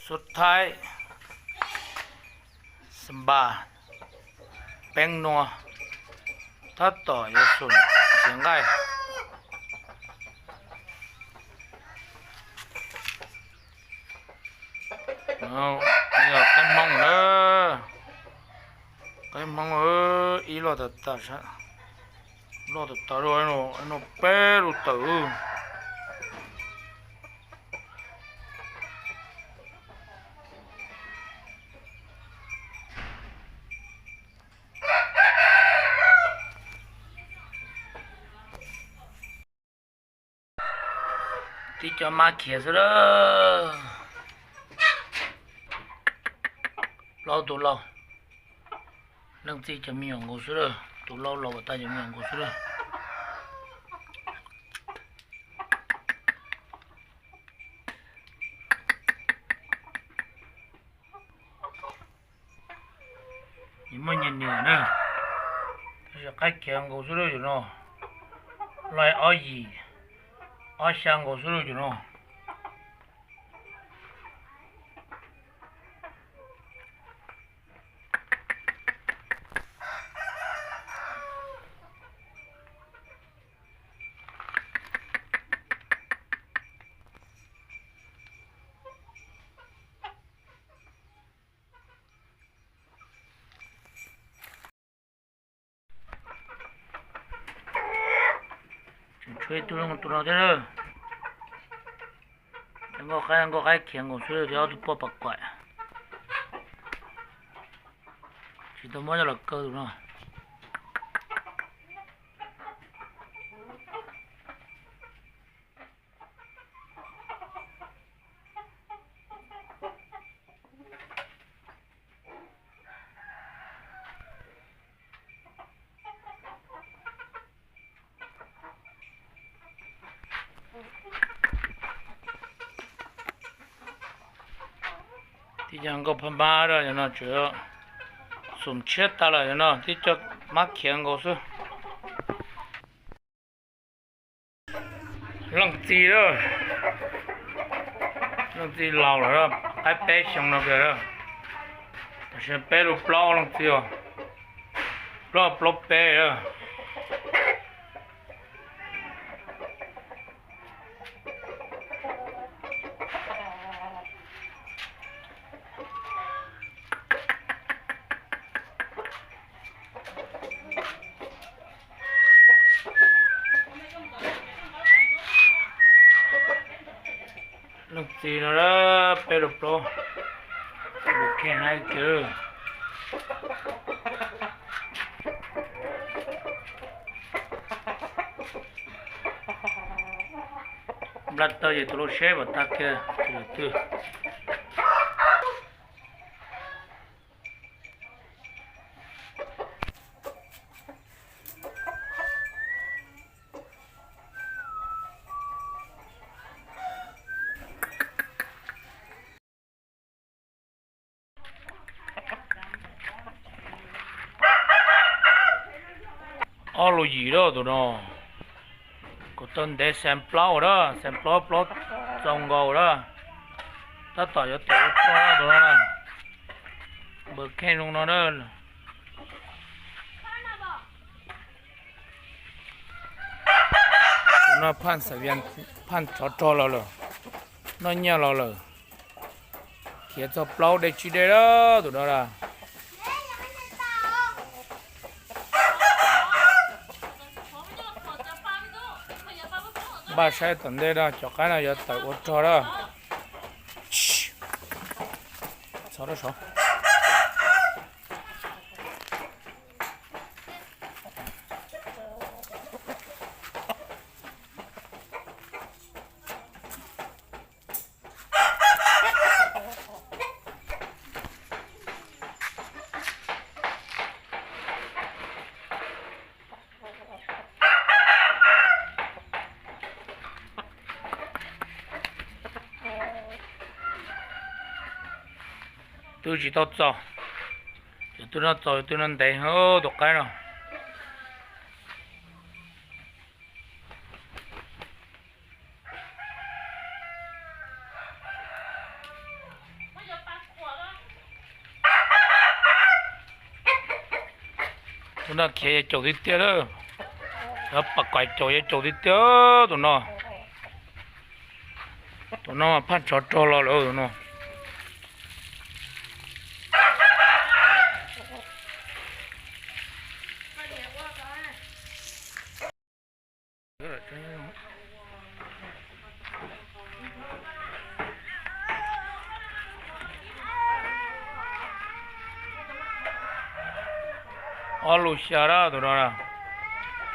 Xuab thaib, xa npas, peeb nuav, tab tom yuav xum xiav nqaij. Yog qaib Hmoob na, qaib Hmoob ib loj tas tas, loj tas tas, nuav peb lub tawm. Tib co mab khiav xwb lawm. Plaub tus lauj, leej txiv cov me nyuam nkaus xwb lawm, tus laub laus tas cov me nyuam nkaus xwb lawm. Nyias muaj nyias niam na, tab sis qaib khiav nkaus xwb lawm cov no, laib ob yim, ob xya nkaus xwb lawm cov no. Tseem tshuav ib tug zoo tus no thiab lawm. Nkauj qaib, nkauj qaib khiav nkaus xwb thiab ob tug poj pas kuam. Tsis tau muab coj los kaw tus no. Tib co nkauj phab npab, yog no tseem xum tshiab tas lawm, yog no tib co mab khiav nkaus xwb. Leej txiv lawm, leej txiv laus lawm, qaib peb xyoo no kiag lawm. Tam sim peb lub plaub leej txiv os, plaub plaub peb lawm. Leej txiv no peb lub plaub, lub kheej haib kiag. Nplaj tawg ces tus lauj seb puas tag kiag tus twg. Ob lub yim lawm tus no, kuv tau ntev xees plaub lawm, xees plaub plaub txaus nkaus lawm. Tab tom yuav tawm ua rog tus no na, npawg kheej zoo no na. Tus no phaj xav, phaj tsov rog los lawm, noj nyiaj los lawm, khiav txog plaub dej tsib dej lawm tus no na. Npaj saib tom ntej no cov qaib no yuav tawm ua rog lawm. Txhob rau saud. Twb tsis tau txaus, yog twb no txaus, yog twb no ntev tus qaib no. Tus no khiav yuav caum tiag tiag lawm. Cov pas kais caum yuav caum tiag tiag tus no. Tus no mas phaj ntshov rog los lawm tus no. Ob lus xya dab tus no,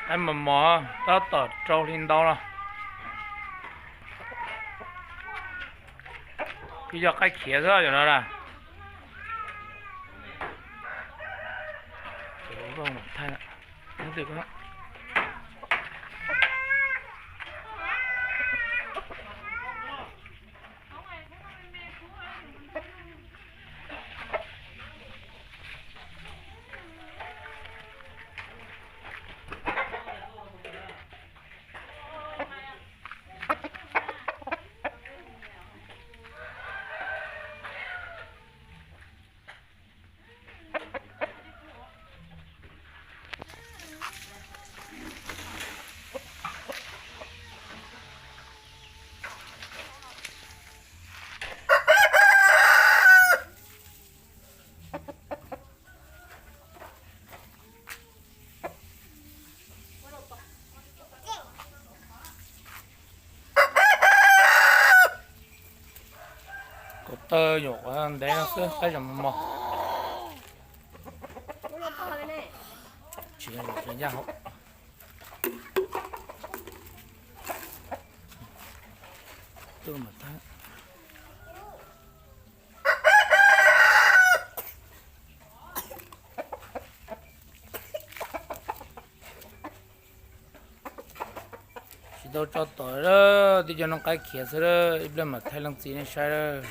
qaib mos mos, tab tom rau hli ntau no. Twb yog qaib khiav xwb yog no na. Kaum tawg nyuam qhuav ntev no xwb, qaib zoo mos mos. Tsis yaj hauv. Tsis tau tso tom, twb cov no qaib khiav xwb, ib pliag mam thaij leej txiv nej saib lawm.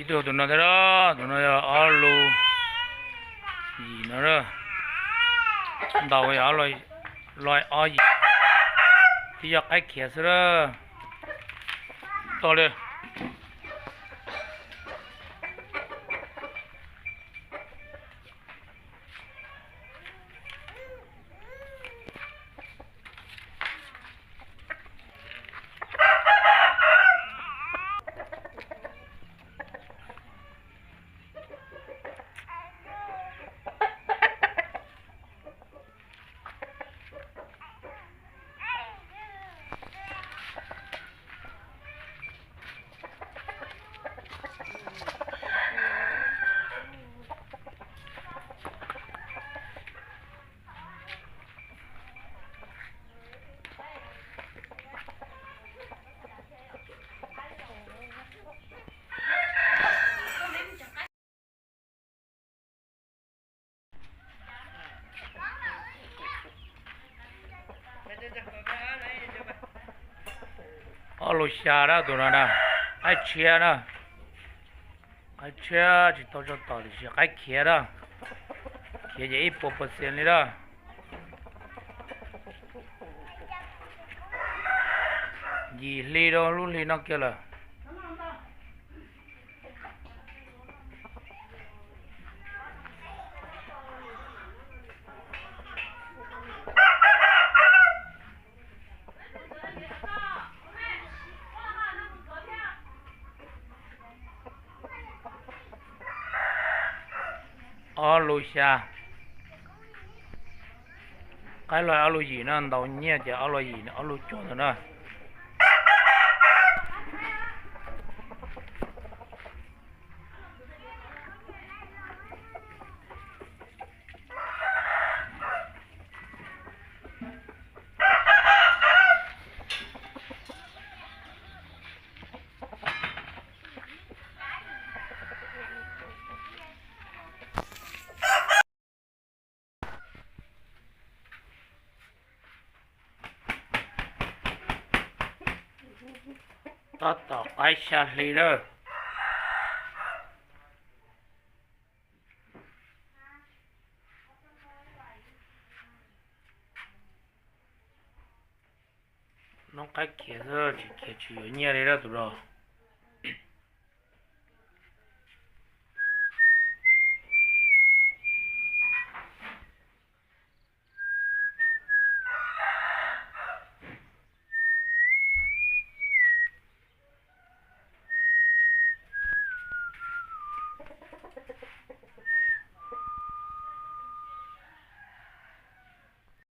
Ib tug tus no thiab, tus no yog ob lus yim no, ntaus yog ob lus, ob yim, twb yog qaib khiav xwb lawm. Tog li. Ob lus xya dab tus no na, qaib tshiab na. Qaib tshiab tsis tau tso tom tiam sis qaib khiav na. Khiav ces ib puas percent li na. Yim hli rau lub hli no kiag lawm. Ob lus xya. Qaib los ob lus yim no, ntaus nyiaj ces ob lus yim, ob lus cuaj ntawd na. Tab tom qaib xya hli lawm. Noob qaib khiav xwb, tsis khiav tsis yuav nyiaj li lawm tus no.